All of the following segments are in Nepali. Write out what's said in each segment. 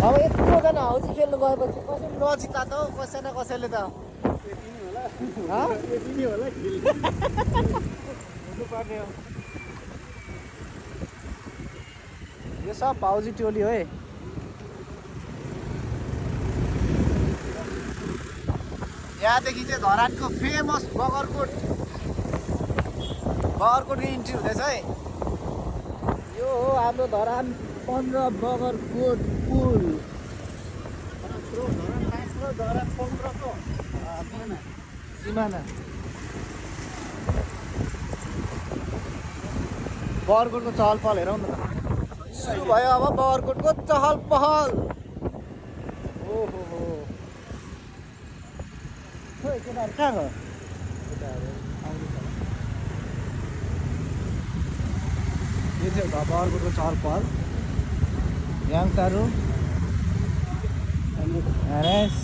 अब यत्रोजना हौजी खेल्नु गएपछि कसैले नजिता त हौ कसै न कसैले त हुनुपर्ने हो यो सब भाउजी टोली हो है यहाँदेखि चाहिँ धरानको फेमस बगरकोटको इन्ट्री हुँदैछ है यो हो हाम्रो धरान 15 बगरकोट पुल धरान 15 को सिमाना बगरकोटको चहल पहल हेरौँ न त सुरु भयो अब बगरकोटको चहल पहल ओहो हो केटाहरू कहाँ गयो यो चाहिँ बगरकोटको चहल पहल याङतारू हरेस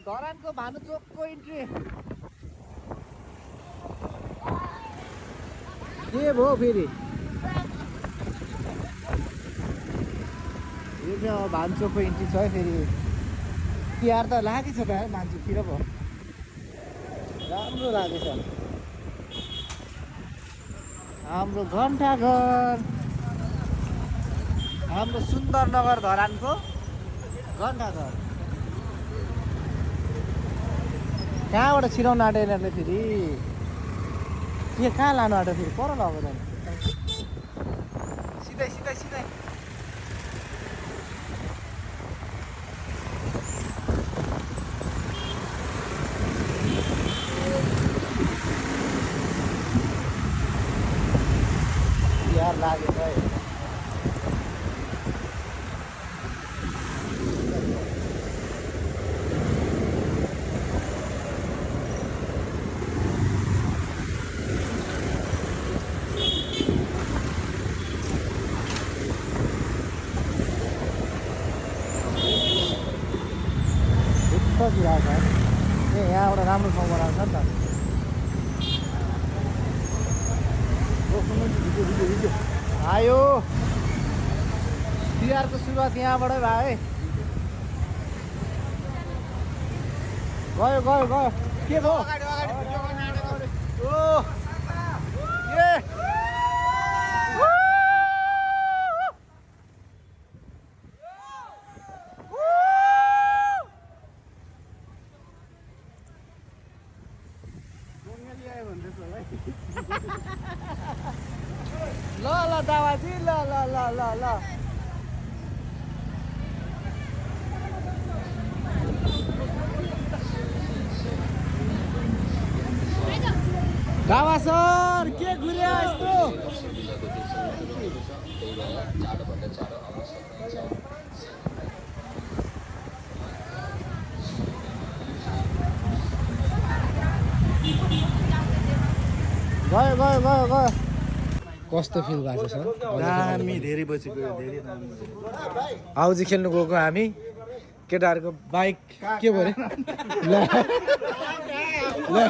धरानको भानुचोकको इन्ट्री के भयो फेरि यो चाहिँ अब भान्चोकको इन्ट्री छ है फेरि तिहार त लागेको छ त भान्चोकतिर भयो राम्रो लागेछ हाम्रो घन्टाघर हाम्रो सुन्दरनगर धरानको घन्टाघर कहाँबाट छिराउनु आँट्यो यिनीहरूले फेरि के कहाँ लानु आँट्यो फेरि पर लग्यो त सिधै सिधै सिधै तिहार लाग्यो है यहाँबाट राम्रो ठाउँ बनाएको छ नि त आयो तिहारको सुरुवात यहाँबाटै भयो है गयो गयो गयो के भयो ओ ए ल ल दावाजी ल ल ल ल ल दावा सर के घुर्या यस्तो गयो गयो गयो गयो कस्तो फिल भएको छ दामी धेरै बजी गयो धेरै दामी हौजी खेल्नु गएको हामी केटाहरूको बाइक के भयो ल ल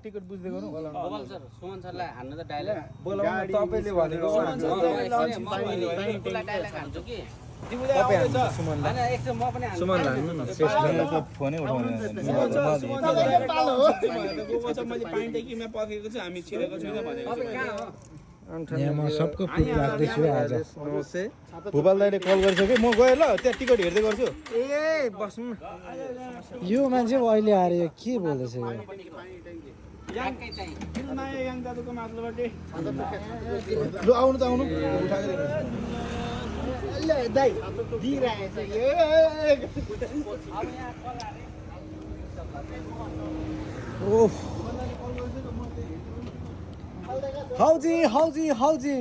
टिकट बुझ्दै गरौँ सुमन सरलाई हान्न त डाइलग बोलाउनु तपाईले भनेको सबको पुग राख्दैछु आज भूपाल दाइले कल गरेछ कि म गएँ ल त्यहाँ टिकट हेर्दै गर्छु ए बस्नु यो मान्छे अहिले आएर यो के बोल्दैछ आउनु त आउनु हौजी हौजी हौजी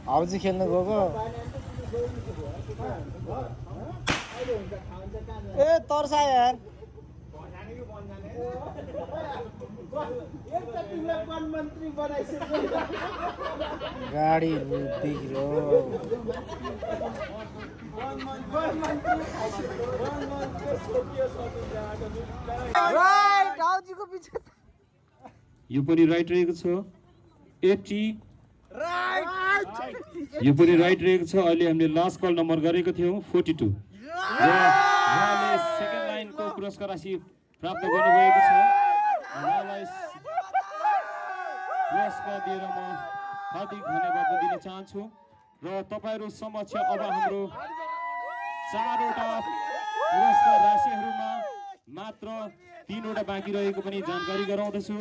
हाउजी खेल्न गएको ए तर्सा यार गाडी बिग्रियो राइट हाउजीको पछि यो पनि राइट रहेको छ 80 यो पनि राइट रहेको छ अहिले हामीले लास्ट कल नम्बर गरेको थियौं 42 उहाँले सेकेन्ड लाइनको पुरस्कार राशि प्राप्त गर्नुभएको छ उहाँलाई पुरस्कार दिएर म हार्दिक धन्यवाद दिन चाहन्छु र तपाईहरु समक्ष अब हाम्रो 4 वटा पुरस्कार राशिहरुमा मात्र 3 वटा बाँकी रहेको पनि जानकारी गराउँदछु।